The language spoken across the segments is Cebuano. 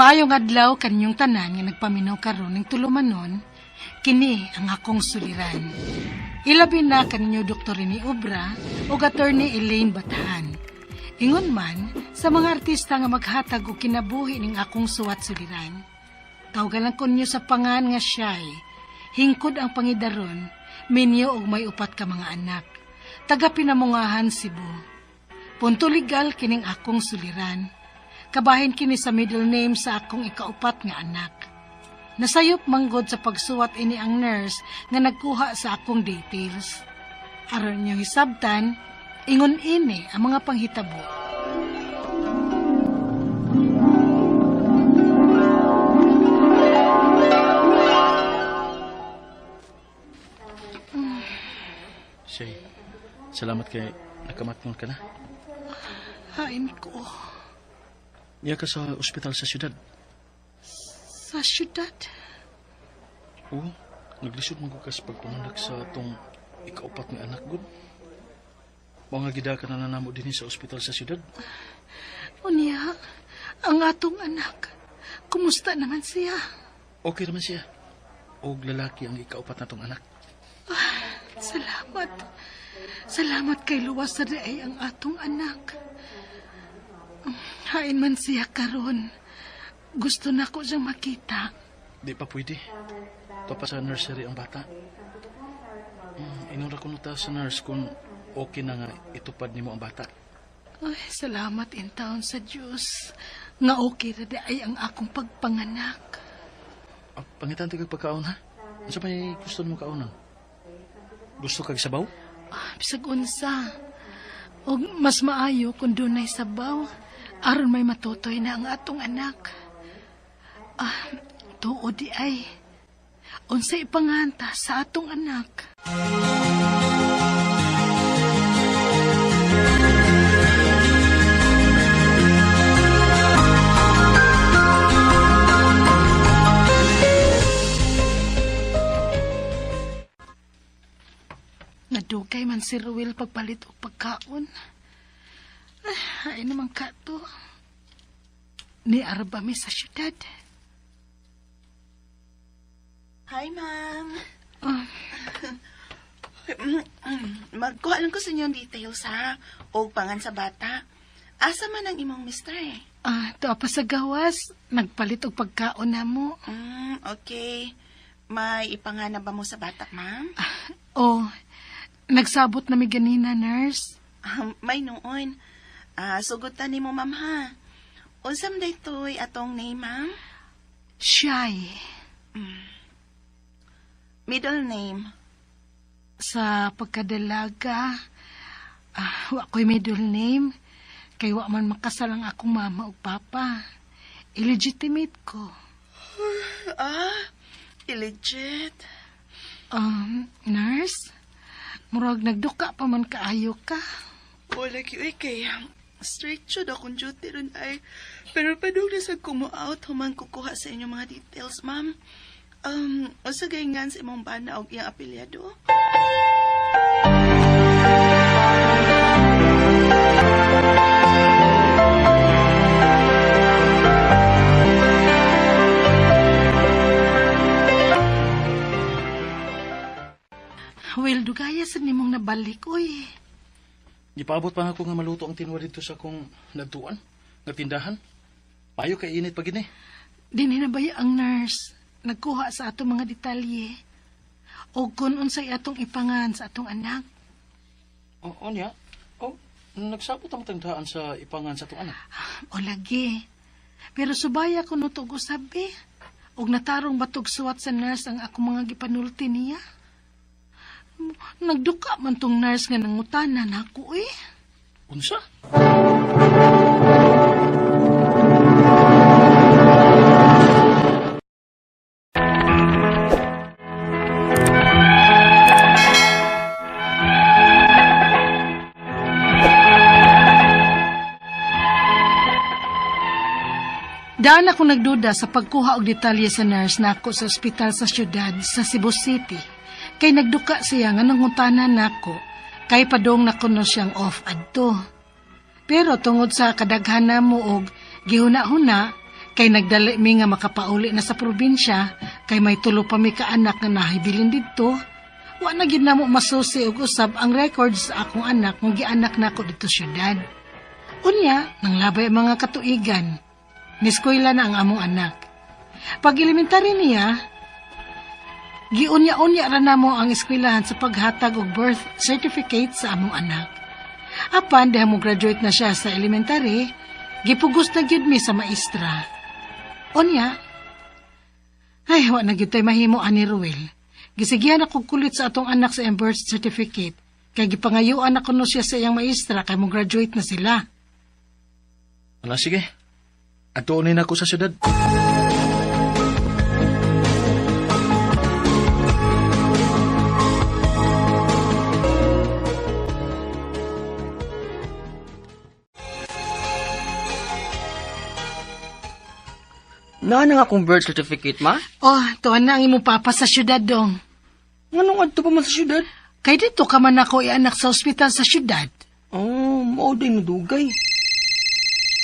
Maayong adlaw kaninyong tanan nga nagpaminaw karon ning tulumanon, kini ang akong suliran. Ilabi na kaninyo Dr. Rene Obra ug Attorney Elaine Bathan. Ingon man sa mga artista nga maghatag og kinabuhi ning akong suwat suliran. Tawgan lang ko ninyo sa pangan nga siya'y, hingkod ang pangidaron, minyo og may upat ka mga anak. Taga Pinamungahan, Cebu. Punto legal kining akong suliran. Kabahin kini sa middle name sa akong ikaupat nga anak. Nasayop manggod sa pagsuwat ini ang nurse nga nagkuha sa akong details. Aron niyong hisabtan, ingon ini ang mga panghitabo. Shay, salamat kay nakamatngon ka na. Hain ko. Niya ka sa ospital sa syudad. Sa syudad? Oo, naglisod man ko ka sa pagpanganak sa atong ikaupat nga anak, gud. Mga gida ka na nanamo din sa ospital sa syudad. Unya, ang atong anak, kumusta naman siya? Okay naman siya. Og lalaki ang ikaupat na tong anak. Ah, salamat. Salamat kay luwas sa diay ang atong anak. Hain man siya karon. Gusto na ko siyang makita. Di pa pwede. Ito pa sa nursery ang bata. Inura ko ta sa nurse kung okay na nga itupad nimo ang bata. Ay, salamat in town sa Diyos. Nga okay ra di ay ang akong pagpanganak. Ah, pangitan ti kag pagkaon ha? Unsa may gusto nimo kaonon? Gusto kag sabaw? Ah, bisag unsa. Og mas maayo kung dunay sabaw aron may matutoy na ang atong anak. Ah, tuod di ay. Unsa ipanganta sa atong anak? Nadugay man si Ruel pagpalit og pagkaon. Ay, ay naman ka to. Ni Arba mi sa syudad. Hi, ma'am. Ah. Magkuha lang ko sa inyong details, ha? O pangan sa bata. Asa man ang imong mister, eh? Ah, tuwa pa sa gawas. Nagpalit og pagkaon na mo. Okay. May ipangana ba mo sa bata, ma'am? Ah, oh, nagsabot na mi ganina, nurse. May noon. Ah, sugutan ni mo, ma'am, ha? Unsam daytoy atong name, ma'am? Shy. Middle name? Sa pagkadalaga, wa ko'y middle name. Kay wa man makasal ang akong mama ug papa. Illegitimate ko. Ah, illegit. Nurse, murag nagduka pa man kaayo ka. Wala gyud kay straight jud akong duty ron ay. Pero padung na sad ko mo out human kukuha sa inyong mga details, ma'am. Unsa gay ngan sa imong bana og iyang apelyado? Well, dugaya sa nimong nabalik, uy. Gipaabot pa ako nga maluto ang tinwa dito sa akong nagtuan, nga tindahan. Payo kay init pa gini. Dinhi na ba ang nurse? Nagkuha sa atong mga detalye. O kung unsay atong ipangan sa atong anak. O, niya. O, nagsabot ang tandaan sa ipangan sa atong anak. O lagi. Pero subaya ko no tug usabi. Og natarong batog suwat sa nurse ang akong mga gipanulti niya. Nagduka man tong nurse nga nangutana nako eh. Unsa? Daan ako nagduda sa pagkuha og detalye sa nurse nako sa ospital sa syudad sa Cebu City. Kay nagduka siya nga nangutana nako kay padong na kuno siyang off adto. Pero tungod sa kadaghanan mo og gihuna-huna Kay nagdali mi nga makapauli na sa probinsya, kay may tulo pa mi ka anak nga nahibilin didto. Wa na gid namo masusi og usab ang records sa akong anak nga gianak nako didto syudad. Unya, nanglabay ang mga katuigan. Niskwela na ang among anak. Pag elementary niya, giunya-unya ra namo ang eskwelahan sa paghatag og birth certificate sa among anak. Apan diha mo graduate na siya sa elementary, gipugos na gyud mi sa maestra. Unya, ay, wa na gyud tay mahimo ani Ruel. Gisigihan ako kulit sa atong anak sa iyang birth certificate. Kay gipangayuan ako no siya sa iyang maestra kay mo graduate na sila. Ala, sige. Atuonin ako sa syudad. Naa na nga akong birth certificate, ma? Oh, tuan na ang imong papa sa syudad dong. Nganong adto pa man sa syudad? Kay dito ka man ako ianak sa ospital sa syudad. Oh, mao day nadugay.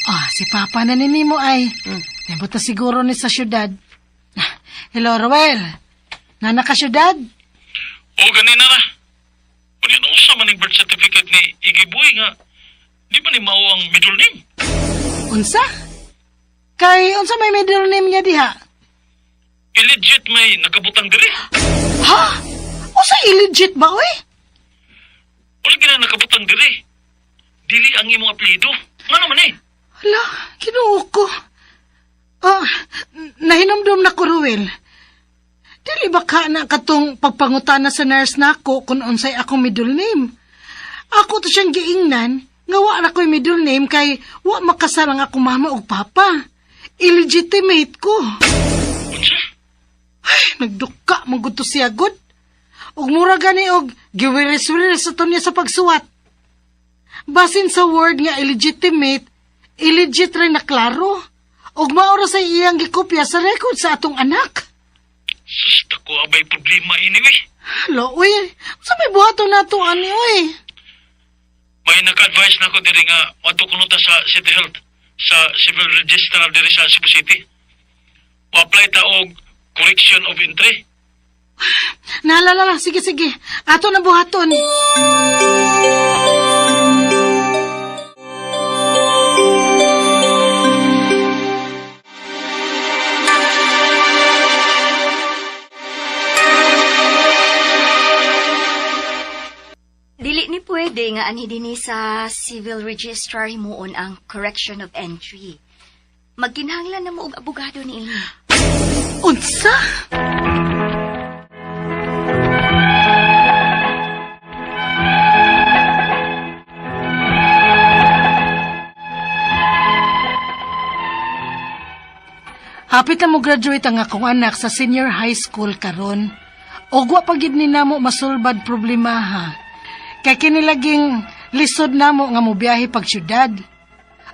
Ah, si papa na ninimo ay. Nabot na siguro ni sa syudad. Ah, hello, Ruel. Nana ka syudad? O, ganina ra. Unya na usa man ning birth certificate ni Iggy Boy nga. Di ba ni mao ang middle name? Unsa? Kay unsa may middle name niya diha? Illegit may nakabutang diri. Ha? Unsa illegit ba oy? Wala gina nakabutang diri. Dili ang imong apelyido. Ngano man eh? Hala, Ginoo ko. Ah, nahinumdum na ko, Ruel. Dili ba ka na katong pagpangutana sa nurse nako kung unsay akong middle name? Ako to siyang giingnan, nga wa na ko'y middle name kay wa makasal ang akong mama ug papa. Illegitimate ko. Unsa? Ay, nagduka man gud to siya gud. Ug mura gani og giwiris-wiris sa to niya sa pagsuwat. Basin sa word nga illegitimate, illegit rin na klaro. Ug mao ra sa iyang gikopya sa record sa atong anak. Sus, dako abay problema anyway. Hala, uy, sa may buhaton nato ani uy. May naka-advise na ako diri nga moadto kuno ta sa City Health sa Civil Registrar diri sa Cebu City. Mo-apply ta og correction of entry. Naalala, sige sige. Ato na buhaton. Dili ni pwede nga anhi dinhi sa civil registrar himuon ang correction of entry. Magkinahanglan na mo og abogado niini. Unsa? Hapit na mo graduate ang akong anak sa senior high school karon. Og wa pa gid ni namo masulbad problemaha. Kay kini laging lisod namo nga mobiyahe pag syudad.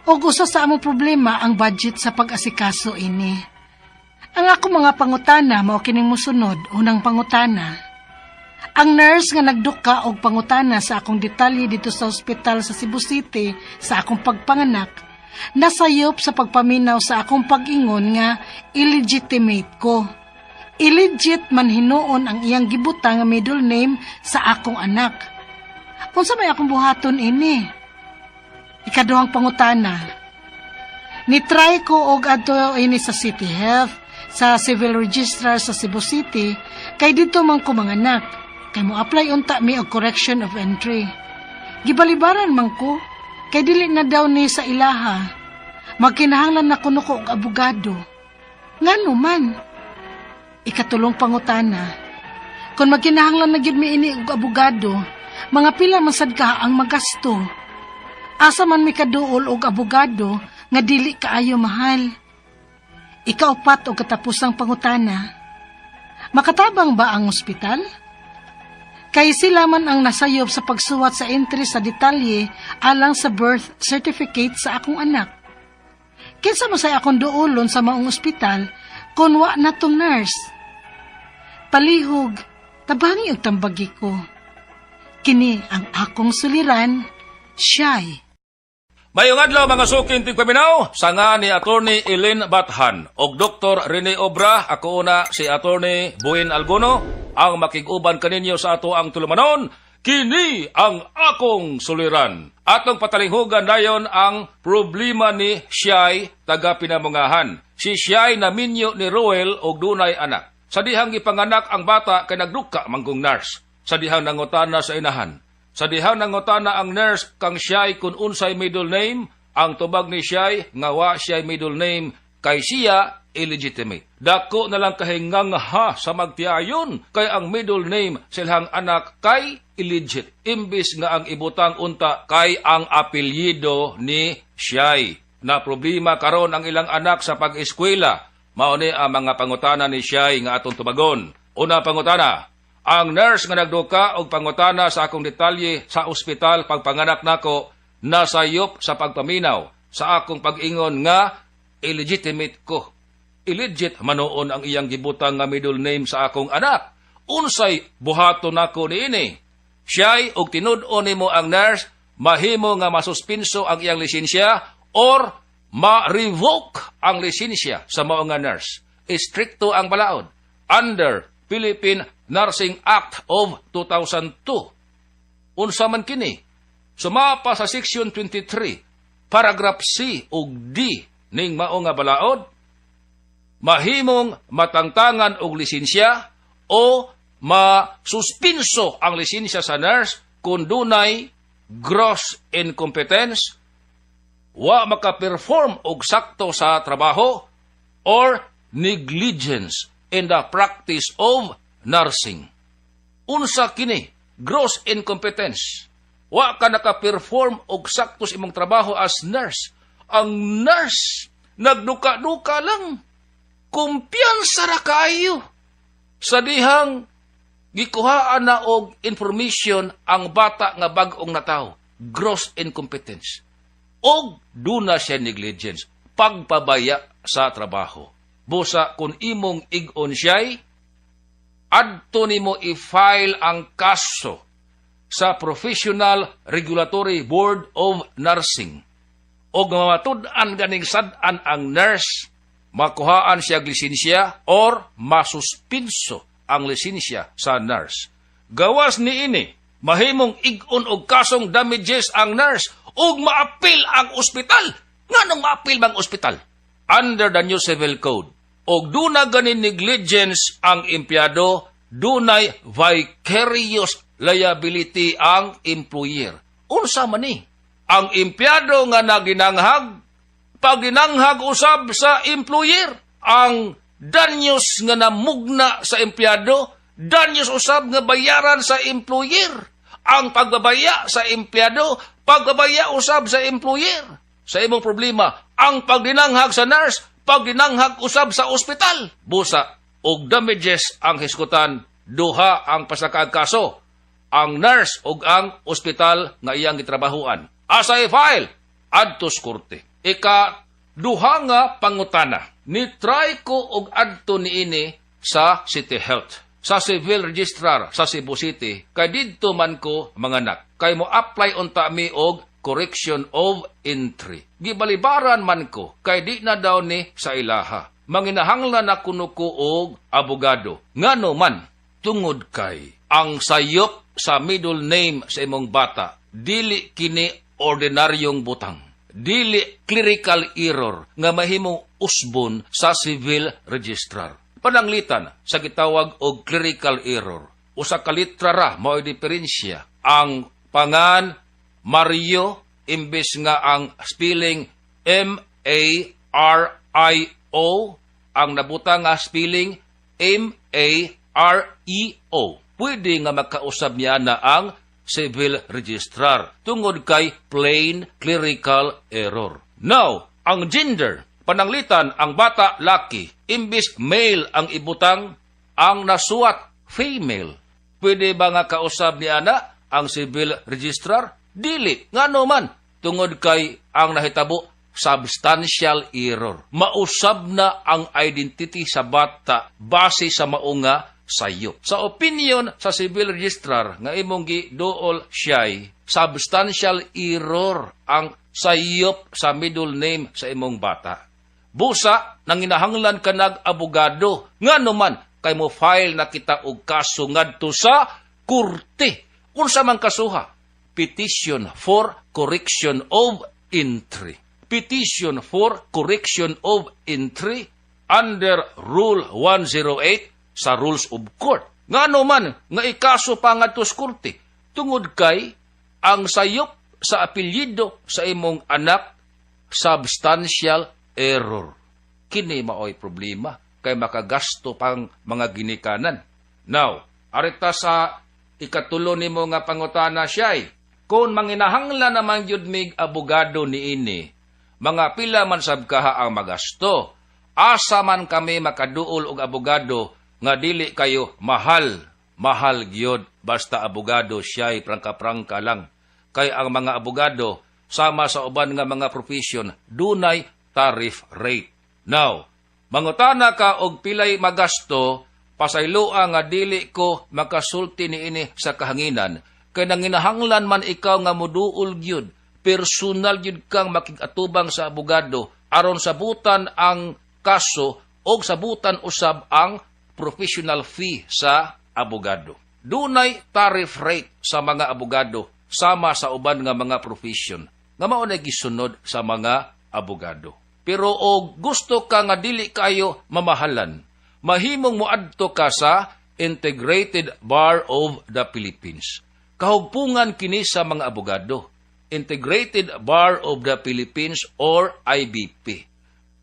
Og usa sa among problema ang budget sa pag-asikaso ini. Ang ako mga pangutana mao kining mosunod, unang pangutana. Ang nurse nga nagduka og pangutana sa akong detalye dito sa ospital sa Cebu City sa akong pagpanganak, nasayop sa pagpaminaw sa akong pag-ingon nga illegitimate ko. Illegit man hinuon ang iyang gibutang nga middle name sa akong anak. Unsa may akong buhaton ini? Ikaduhang pangutana. Ni-try ko og adto ini sa City Health, sa Civil Registrar sa Cebu City, kay didto man ko manganak. Kay mo apply unta mi og correction of entry. Gibalibaran man ko, kay dili na daw ni sa ilaha. Magkinahanglan na kuno ko og abogado. Ngano man? Ikatulong pangutana. Kung magkinahanglan na gyud mi ini og abogado, mga pila man sad ka ang magasto. Asa man mi kaduol og abogado nga dili kaayo mahal. Ikaupat og katapusang pangutana. Makatabang ba ang ospital? Kay sila man ang nasayop sa pagsuwat sa entry sa detalye alang sa birth certificate sa akong anak. Kinsa man say akong duolon sa maong ospital kung wa na tong nurse? Palihog, tabangi og tambagi ko. Kini ang akong suliran, siya'y. Mayong adlaw, mga suking tigpaminaw, sanga ni Attorney Elaine Bathan og Dr. Rene Obra, ako una si Attorney Buin Alguno, ang makig-uban kaninyo sa ato ang tulumanon, kini ang akong suliran. Atong patalinghugan dayon ang problema ni Shai, taga Pinamungahan. Si Shai naminyo ni Roel og dunay anak. Sa dihang gipanganak ang bata kay nagduka manggong nurse. Sa dihang nangutana sa inahan. Sa dihang nangutana ang nurse kang Shai kung unsay middle name, ang tubag ni Shai nga wa siya'y middle name kay siya illegitimate. Dako na lang kahingangha sa magtiayon kay ang middle name sa ilang anak kay illegit. Imbis nga ang ibutang unta kay ang apelyido ni Shai. Na problema karon ang ilang anak sa pag-eskwela. Mao ni ang mga pangutana ni Shai nga atong tubagon. Una pangutana, ang nurse nga nagduka og pangutana sa akong detalye sa ospital pagpanganak nako nasayop sa pagpaminaw sa akong pag-ingon nga illegitimate ko. Illegit manoon ang iyang gibutang nga middle name sa akong anak. Unsay buhaton nako niini? Siya'y og tinud-on nimo ang nurse, mahimo nga masuspinso ang iyang lisensya or ma-revoke ang lisensya sa mao nga nurse. Istrikto ang balaod under Philippine Nursing Act of 2002. Unsa man kini? Sumapa sa Section 23, paragraph C ug D ning mao nga balaod, mahimong matangtangan og lisensya o masuspinso ang lisensya sa nurse kung dunay gross incompetence, wa maka-perform og sakto sa trabaho, or negligence in the practice of nursing. Unsa kini? Gross incompetence. Wa ka naka-perform og sakto sa imong trabaho as nurse. Ang nurse nagduka-duka lang. Kumpiyansa ra kaayo. Sa dihang gikuhaan na og information ang bata nga bag-ong natawo. Gross incompetence. Og duna siya negligence. Pagpabaya sa trabaho. Busa kung imong ig-on siya'y, adto nimo i-file ang kaso sa Professional Regulatory Board of Nursing. Og matud-an ganing sad-an ang nurse, makuhaan siya og lisensya or masuspinso ang lisensya sa nurse. Gawas niini, mahimong ig-on og kasong damages ang nurse ug maapil ang ospital. Nganong maapil bang ospital? Under the new civil code, og duna ganin negligence ang empleyado, dunay vicarious liability ang employer. Unsa man ni? Ang empleyado nga naginanghag, paginanghag usab sa employer. Ang danyos nga namugna sa empleyado, danyos usab nga bayaran sa employer. Ang pagbabaya sa empleyado, pagbabaya usab sa employer. Sa imong problema, ang pagdinanghag sa nurse, pagdinanghag usab sa ospital. Busa, og damages ang hisgutan, duha ang pasakaag kaso, ang nurse ug ang ospital nga iyang gitrabahuan. Asa i-file? Adto sa korte. Ika duha nga pangutana. Ni try ko og adto niini sa City Health, sa Civil Registrar sa Cebu City, kay didto man ko manganak. Kay mo apply unta mi og correction of entry. Gibalibaran man ko kay di na daw ni sa ilaha. Manginahanglan na kuno ko og abogado. Ngano man? Tungod kay ang sayop sa middle name sa imong bata dili kini ordinaryong butang. Dili clerical error nga mahimong usbon sa civil registrar. Pananglitan sa gitawag og clerical error, usa ka litra ra mao'y diferensya. Ang pangan Mario imbes nga ang spelling MARIO, ang nabutang nga spelling MAREO. Pwede nga makausab niya na ang civil registrar tungod kay plain clerical error. Now, ang gender, pananglitan ang bata laki, imbis male ang ibutang, ang nasuwat female. Pwede ba nga kausab ni ana ang civil registrar? Dili. Ngano man? Tungod kay ang nahitabo substantial error. Mausab na ang identity sa bata base sa maunga sayop. Sa opinion sa civil registrar nga imong giduol siya'y substantial error ang sayop sa middle name sa imong bata. Busa, nanginahanglan ka nag-abogado. Ngano man, kay mo file na kita og kaso ngadto sa korte. Unsa man kasuha? Petition for correction of entry. Petition for correction of entry under Rule 108 sa Rules of Court. Ngano man nga ikaso pa ngadto sa korte tungod kay ang sayop sa apelyido sa imong anak substantial error. Kini maoy problema kay makagasto pang mga ginikanan. Now, arita sa ikatulo nimo nga pangutana siya'y, kung manginahanglan naman gyud mig abogado niini, mga pila man sab kaha ang magasto. Asa man kami makaduol og abogado nga dili kayo mahal, mahal gyud basta abogado siya'y prangka-prangka lang. Kay ang mga abogado sama sa uban nga mga profession dunay tariff rate. Now, mangutana ka og pilay magasto, pasayloa nga dili ko makasulti niini sa kahanginan kay nanginahanglan man ikaw nga moduol gyud, personal gyud kang makig-atubang sa abogado aron sabutan ang kaso og sabutan usab ang professional fee sa abogado. Dunay tariff rate sa mga abogado sama sa uban nga mga profession nga mao na gisunod sa mga abogado. Pero og gusto ka nga dili kayo mamahalan, mahimong moadto ka sa Integrated Bar of the Philippines. Kahugpungan kini sa mga abogado. Integrated Bar of the Philippines or IBP.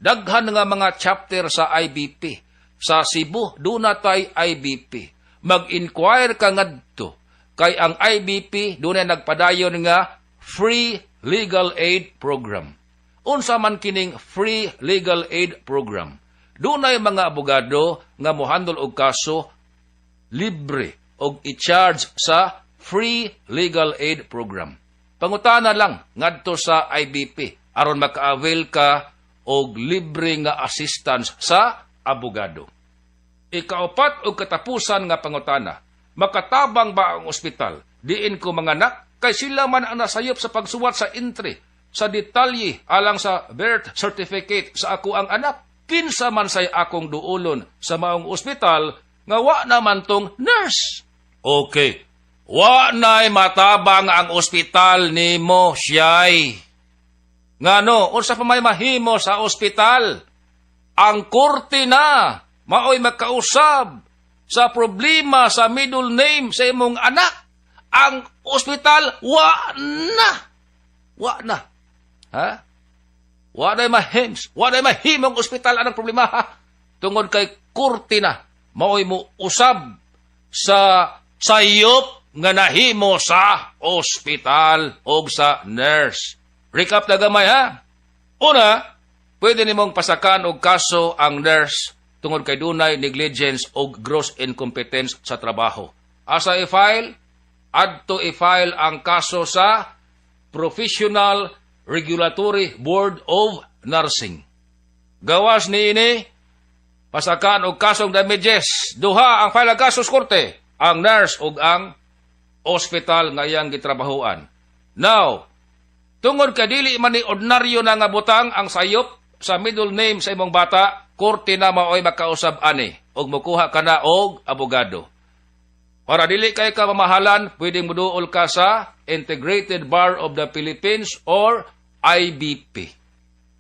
Daghan nga mga chapter sa IBP. Sa Cebu, duna tay IBP. Mag-inquire ka ngadto kay ang IBP dunay nagpadayon nga free legal aid program. Unsa man kining free legal aid program? Dunay mga abogado nga mohandle og kaso libre og i-charge sa free legal aid program. Pangutana lang ngadto sa IBP aron maka-avail ka og libre nga assistance sa abogado. Ikaupat og katapusan nga pangutana, makatabang ba ang ospital? Diin ko manganak kay sila man ang nasayop sa pagsuwat sa entry sa detalye alang sa birth certificate sa ako ang anak. Kinsa man say akong duolon sa maong ospital nga wa naman tong nurse. Okay. Wa na'y matabang ang ospital nimo siyay. Ngano, unsa pa may mahimo sa ospital? Ang korte na maoy makausab sa problema sa middle name sa imong anak. Ang ospital, wa na. Wa na. Ha? Wa na mahims. Wa na mahimong ospital anang problema ha? Tungod kay korte na maoy mo usab sa sayop nga nahimo sa ospital o sa nurse. Recap na gamay ha. Una, pwede nimong pasakan og kaso ang nurse tungod kay dunay negligence o gross incompetence sa trabaho. Asa i-file? Adto i-file ang kaso sa Professional Regulatory Board of Nursing. Gawas niini, pasakan og kasong damages. Duha ang file ang kaso sa korte, ang nurse ug ang ospital nga iyang gitrabahoan. Now, tungod kay dili man ni ordinaryo na nga butang ang sayop sa middle name sa imong bata, korte na maoy makausab ani ug mukuha ka na og abogado. Para dili kay ka mamahalan, pwedeng muduol ka sa Integrated Bar of the Philippines or IBP.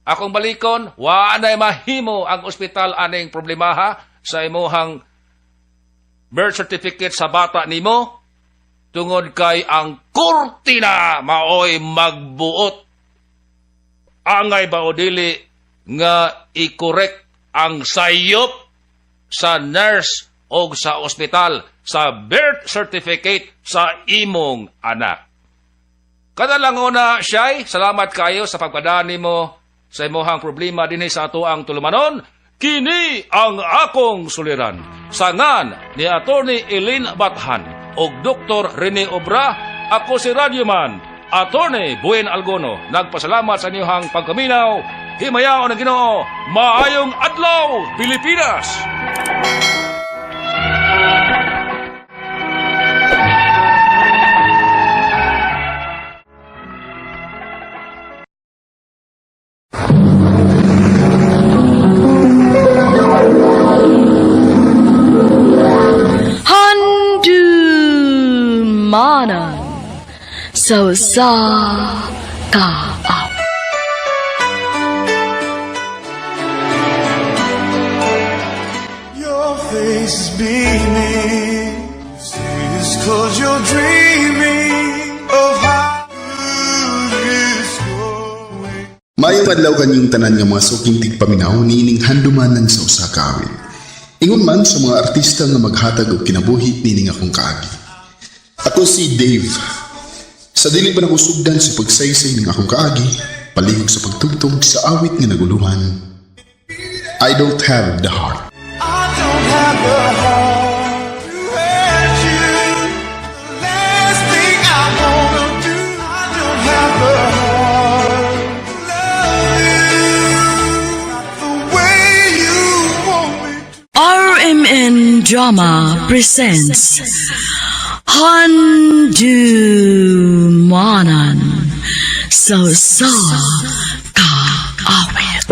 Akong balikon, wa nay mahimo ang ospital aning problemaha sa imuhang birth certificate sa bata nimo tungod kay ang korte na maoy magbuot angay ba o dili nga i-correct ang sayop sa nurse o sa ospital sa birth certificate sa imong anak. Kada lang una, siya'y, salamat kayo sa pagpadani mo sa imuhang problema dinhi sa atoang tulumanon. Kini ang akong suliran. Sangan ni Attorney Eileen Bathan og Dr. Rene Obra, ako si Radyoman, Attorney Buen Algono. Nagpasalamat sa inyong pagkaminaw. Himayaon ang Ginoo, maayong adlaw, Pilipinas! Handumanan sa usa ka awit. Your face is beaming. Say it's 'cause you're dreaming of how good it's going. Maayong adlaw kanyong tanan nga mga suking tigpaminaw niining handumanan sa usa ka awit. Ingon man sa mga artista nga maghatag og kinabuhi niining akong kaagi. Ako si Dave. Sa dili pa nakusugdan sa pagsaysay ng akong kaagi, palihog sa pagtugtog sa awit nga naguluhan. I Don't Have the Heart. I don't have the heart to hurt you. The last thing I wanna do. I don't have the heart to love you the way you want me to. RMN Drama presents Handumanan sa usa ka awit.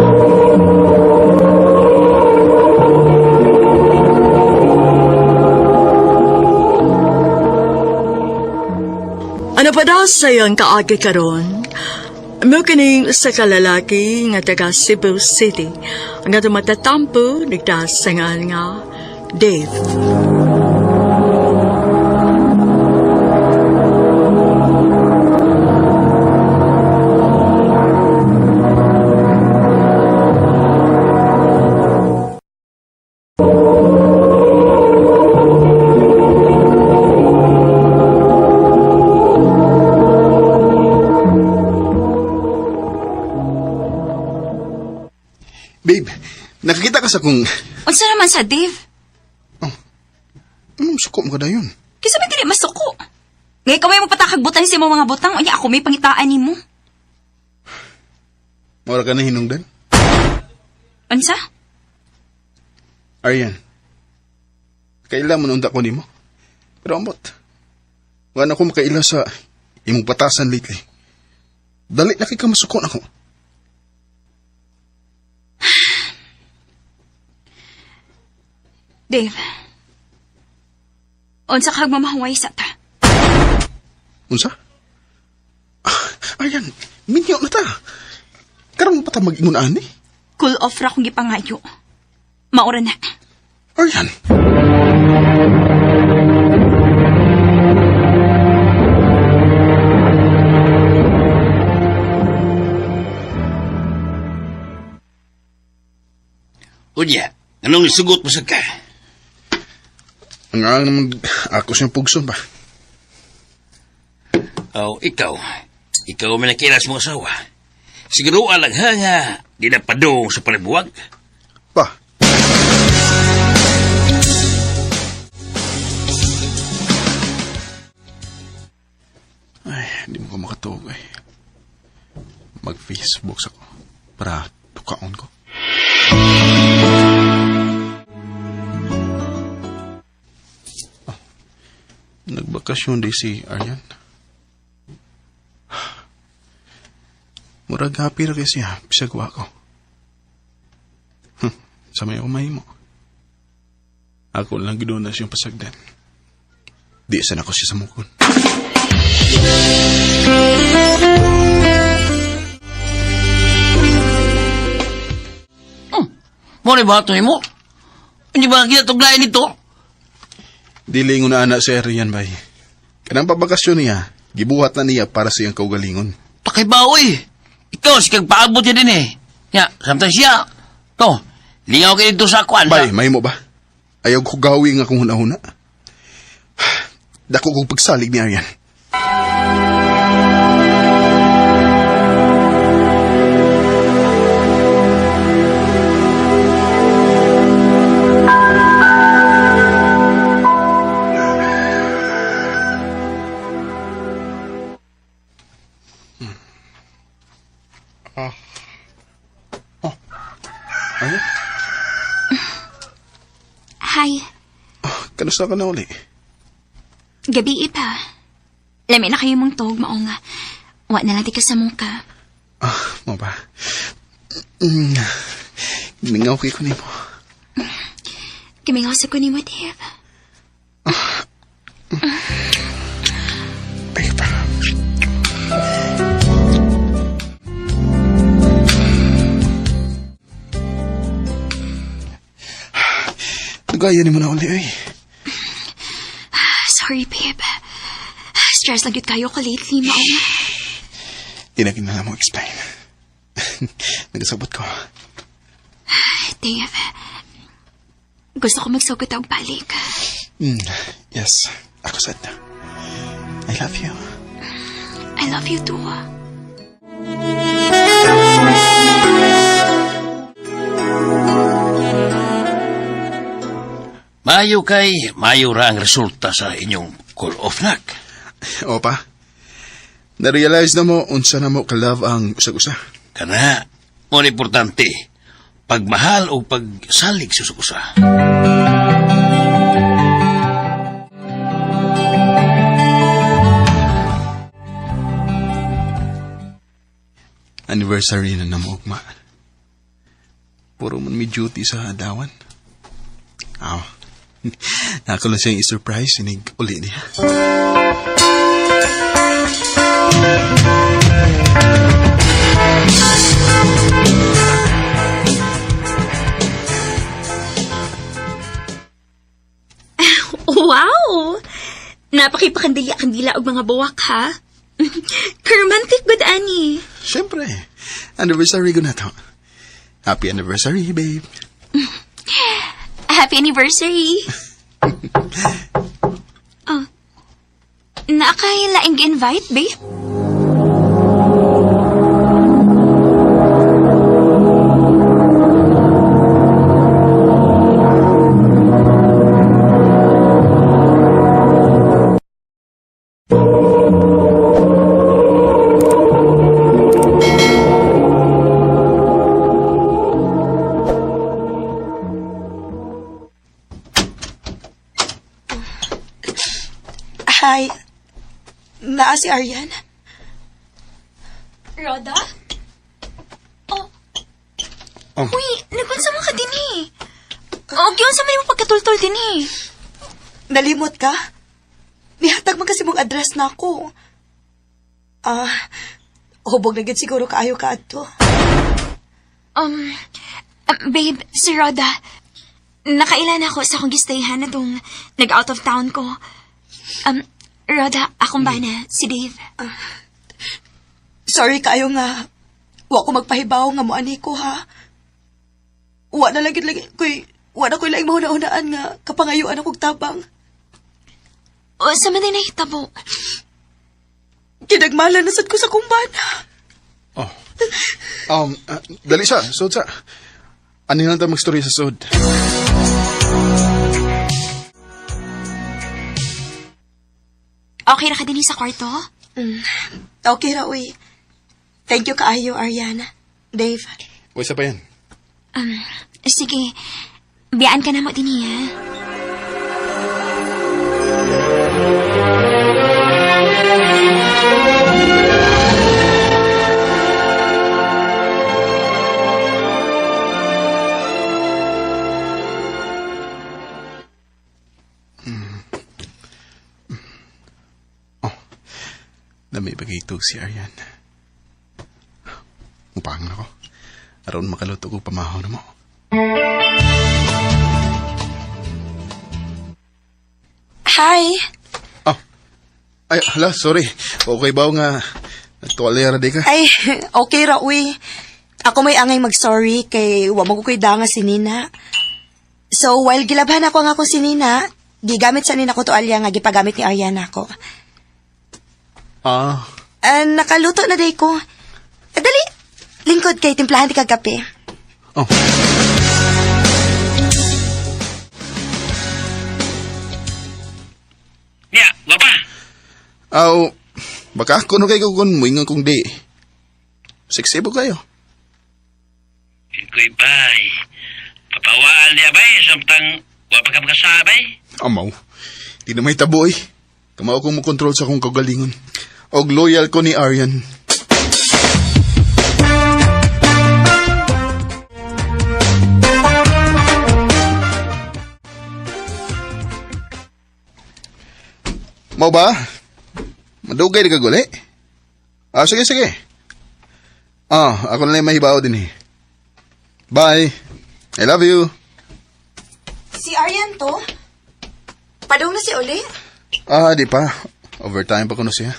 Ano pa daw sayang kaagi karon? Mo kining sa kalalaki nga taga Cebu City ang atong matatampo nagdasangan nga Dave. Babe, nakakita ka sa kung Unsa naman sa Dave? anong suko mo ka dayon? Kinsa may dili masuko? Ngay kaway mo patakagbutan sa imong mga butang unya ako may pangitaan nimo. Mura ka na hinungdan? Unsa? Aryan, kaila mo nung ko nimo. Pero ambot, wala na ko makaila sa imong batasan lately. Dali na kay ka masuko na ko. Dave. Unsa kag mamahuway sa ta? Unsa? Ah, Aryan, minyo na ta. Karon pa ta mag-ingon ani. Cool off ra kong gipangayo. Maura na. Aryan. Unya, anong isugot mo sa ka? Ang ang naman ako siyang pugson ba. Oh, ikaw. Ikaw may nakila sa mga asawa. Siguro alang ha nga, di na padong sa palibuwag. Pa. Ay, hindi mo ko makatuog eh. Mag-Facebook sa ko para tukaon ko. Oh, nagbakasyon di si Aryan. Murag happy ra kay siya, bisag wa ko. Sa may umay mo. Ako lang giduna siyang pasagdan. Di sana ko siya samukon. Mo ni ba ito mo? Hindi ba kita tuglayan nito? Dili na ana si Arian bay. Kanang pabakasyon niya, gibuhat na niya para sa iyang kaugalingon. Pakibaw eh. Ikaw, si kag paabot niya din eh. Ya, samtang siya. To, lingaw kayo dito sa kuan. Bay, may mo ba? Ayaw ko gawi nga kung huna-huna. Dako kong pagsalig ni Arian. Hi. Kanusta ka na uli? Gabi ipa. Lami na kayo mong tog mao nga. Wa na lang di ka sa mungka. Ah, mo ba? Mm, mingaw kay ko nimo. Kimingaw sa ko nimo, Dave. Dugaya ni mo na uli, oy. Sorry, babe. Stress lang yun kayo ko lately, mao. Di na kinala mo explain. Nagasabot ko. Dave, gusto ko magsugot og balik. Yes, ako sad na. I love you. I love you too. Mayo kay, mayo ra ang resulta sa inyong call off nak. Opa, na-realize na mo unsa na mo ka-love ang usag-usa. Kana, mo ni importante, pagmahal o pagsalig sa usa. Anniversary na namo ugma. Puro man may duty sa adawan. Aw. Nako lang siyang i-surprise inig uli niya. Wow! Napakipakandila-kandila og mga buwak, ha? Romantic good, ani. Siyempre, anniversary ko na to. Happy anniversary, babe. Happy anniversary! Oh. Nakailaing invite, babe? Hi. Naa si Aryan? Roda? Oh. Oh. Uy, nagunsa mo ka din eh. Og yun sa may mo pagkatultol din eh. Nalimot ka? Nihatag man kasi mong address na ako. Ah, hubog na gid siguro kaayo ka adto. Um, babe, si Roda. Nakailan ako sa akong gistayhan na tong nag-out of town ko. Roda, akong bana, si Dave. Sorry kaayo nga. Wa ko magpahibaw nga moani ko ha. Wa na lang gid lagi koy wa na koy laing mahuna-hunaan nga kapangayuan akong tabang. O, sa man din nahitabo. Kinagmala na sad ko sa kumbana. Oh. Dali sa, sud sa. Ano lang tayo magstorya sa sud? Okay ra ka din sa kwarto? Okay ra uy. Thank you kaayo Ariana. Dave. Uy, sa pa yan. Sige, biyaan ka na mo din ha. Dami bagay ito si Aryan. Mupang ako. Aron makaluto ko pamahaw na mo. Hi. Oh. Ay, hala, sorry. Okay ba nga nagtuwalera di ka? Ay, okay ra uy. Ako may angay mag-sorry kay wa mo ko koy danga si Nina. So, while gilabhan ako ang akong si Nina, gigamit sa nina ko tualya nga gipagamit ni Ariana ako. Ah, Ah, nakaluto na day ko. Ah, dali, lingkod kay timplahan ti kag kape. oh. Niya, baba. Aw, baka kuno kay ko kun muingon kung di. Sexy po kayo. Ikoy bay. Papawaan niya bay, samtang wa pa ka makasabay. Amaw, di na may tabo eh. Kamao kong mokontrol sa akong kagalingon. Og loyal ko ni Aryan. Mau ba? Madugay di ka guli? Ah, sige, sige. Ah, ako na lang mahibaw din eh. Bye. I love you. Si Aryan to? Padong na si Uli? Ah, di pa. Overtime pa kuno siya.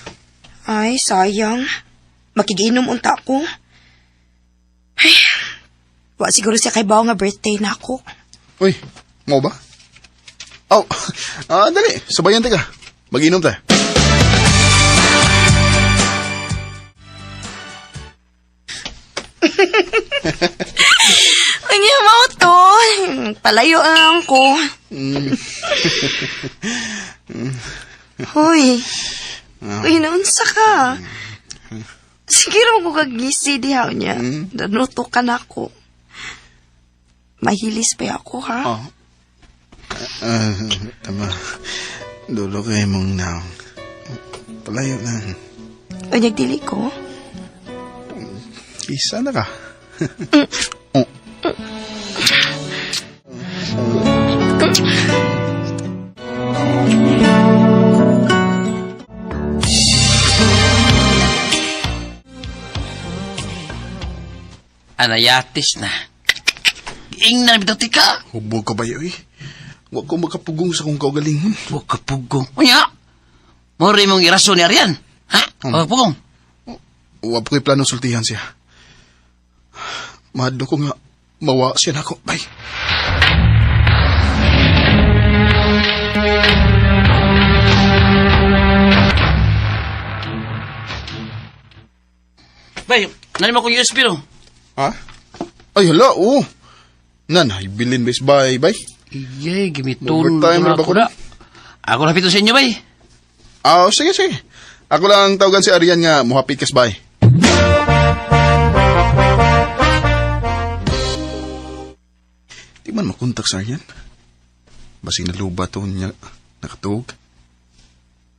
Ay, sayang. Makiginom unta ko. Ay, wa siguro siya kay Bao nga birthday na ako. Uy, mo ba? Oh, dali. Sabayan ta ka. Mag-inom ta. Unya mo to. Palayo ang ko. Hoy. Uy, naunsa ka. Sige mo ko kagisi diha niya. Danuto ka na ako. Mahilis pa ako, ha? Oh. Tama. Dulo kay mong naong. Palayo lang. Unyag dili ko. Isa na ka. Oh. Anayatis na. Ingnan bitaw tika. Hubog ka ba yun eh? Huwag ko makapugong sa kong kaugalingon. Huwag ka pugong. Unya! Mori mong irason ni Arian. Ha? Huwag pugong. Huwag ko'y plano sultihan siya. Mahadlo ko nga, mawa siya na ako. Bye. Bay, nalima kong USB ro. Ha? Ay, hala, oo. Nan, bilin bes, bye, bye. Iyay, gimiton. Overtime na ba ko na? Ako na pito sa inyo, bay. Ah, sige, sige. Ako lang tawagan si Arian nga, muhapit kas, bye. Di man makontak sa Arian. Basig naluba to niya nakatuog.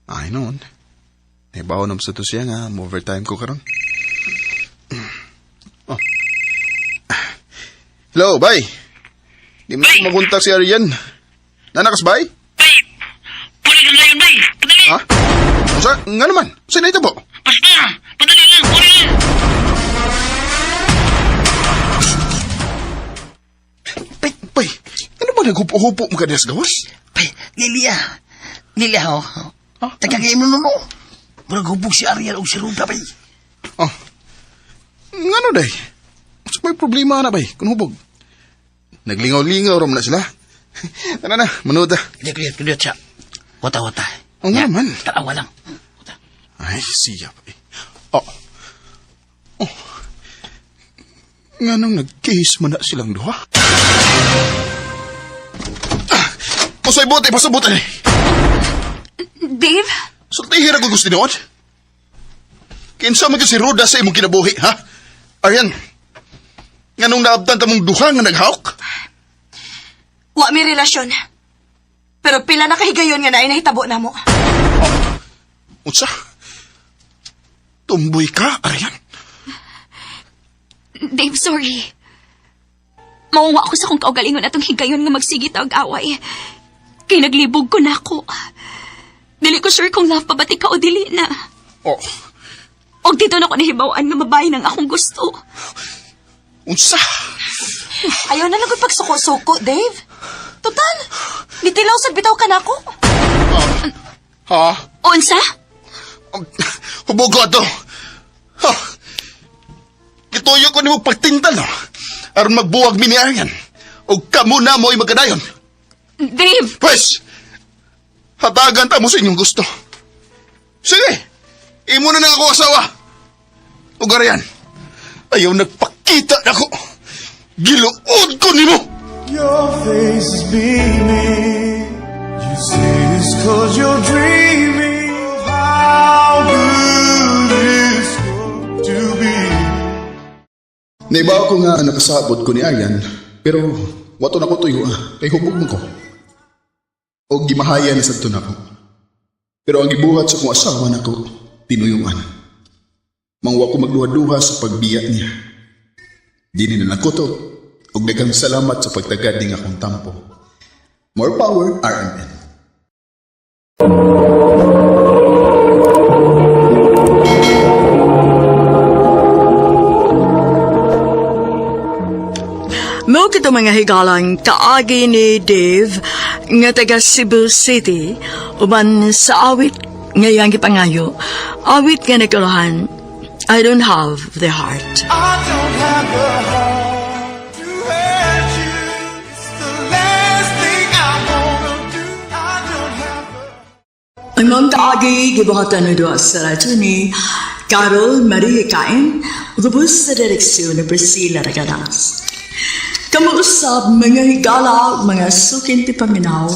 Ay noon. Naibaw na sa to siya nga, mo-overtime ko karon. Oh. Hello, bye. Di man makontak si Arian. Nanakas, bye? Bay! Puli ka ngayon, bay! Padali! Ha? Sa, nga naman, saan na ito po? Basta! Padali lang! Puli lang! Bay, ano ba naghupo-hupo mo ka diya sa gawas? Bay, Lilia. Lilia, ho. Tagagay mo no. Murag hubog si Ariel o si Ruda, bay. Oh. Ngano day? Sa may problema na bay, kung hubog. Naglingaw-lingaw ram na sila. Tara na, manood ah. Hindi, kuya, kuya, siya. Wata, wata. Oo nga man. Tarawa lang. Wata. Ay, siya pa eh. Oh. Oh. Nga nung nag-kiss man na silang duha. Ah! Kusay bote, pasabot eh. Dave? Sultihin ako gusto noon. Kinsa man gyud si Ruda sa imong kinabuhi, ha? Aryan, nga nung naabtan ta mong duha nga naghawk? Wa mi relasyon. Pero pila na kahigayon nga naay nahitabo na mo. Unsa? Tumboy ka, Aryan? Dave, sorry. Mauwa ako sa kong kaugalingon atong higayon nga magsigit og away. Kay naglibog ko na ako. Dili ko sure kung love pa ba't ikaw o dili na. Oh, Og dito na ko nahibaw-an nga babae nang akong gusto. unsa? Ayaw na lang kong pagsuko-suko, Dave. Total, nitilaw sa bitaw ka na ako. Ha? Unsa? Hubog ko ato. Ha? Gituyo ko nimo pagtintal, no? Aron magbuwag mi ni Aryan. O kamo na mo'y magkadayon. Dave! Pwes, hatagan ta mo sa inyong gusto. Sige, imo na lang ako asawa. O Aryan, ayaw nagpakita na ako. Giluod ko nimo. Your face is beaming. You say it's 'cause you're dreaming of how good it's going to be. Naibaw ko nga nakasabot ko ni Aryan, pero wato na ko tuyo ah, kay hubog mo ko. O gimahaya na sadto nako. Pero ang gibuhat sa kong asawa nako, tinuyuan. Mangwa ko magduha-duha sa pagbiya niya. Dini na nakuto, ug daghang salamat sa pagtagad ning akong tampo. More power, RMN. Mao kita mga higalang kaagi ni Dave nga taga Cebu City uban sa awit nga iyang gipangayo. Awit nga nagkuluhan, "I Don't Have the Heart." I don't have the heart to hurt you. It's the last thing I wanna do. I don't have the Ang mga kaagi gibuhatan na duha sa radyo ni Carol Marie Kain, ubos sa direksyon ni Priscilla Ragadas. Kamuusap mga higala, mga suking tigpaminaw,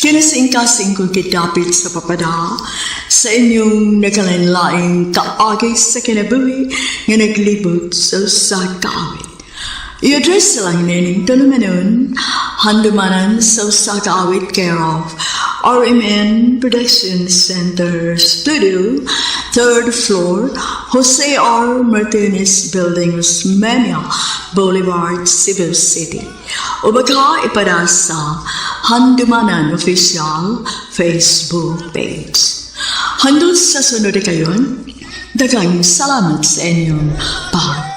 kinasing-kasing kong kidapit sa papada sa inyong nagkalain-laing kaagi sa kinabuhi nga naglibot sa usa ka awit. I-address lang nining tulumanon, Handumanan sa Usa Ka Awit, care of RMN Production Center Studio, third floor, Jose R. Martinez Building, Osmeña Boulevard, Cebu City. O baka ipada sa Handumanan Official Facebook page. Hanggang sa sunod kayon, daghang salamat sa inyong pag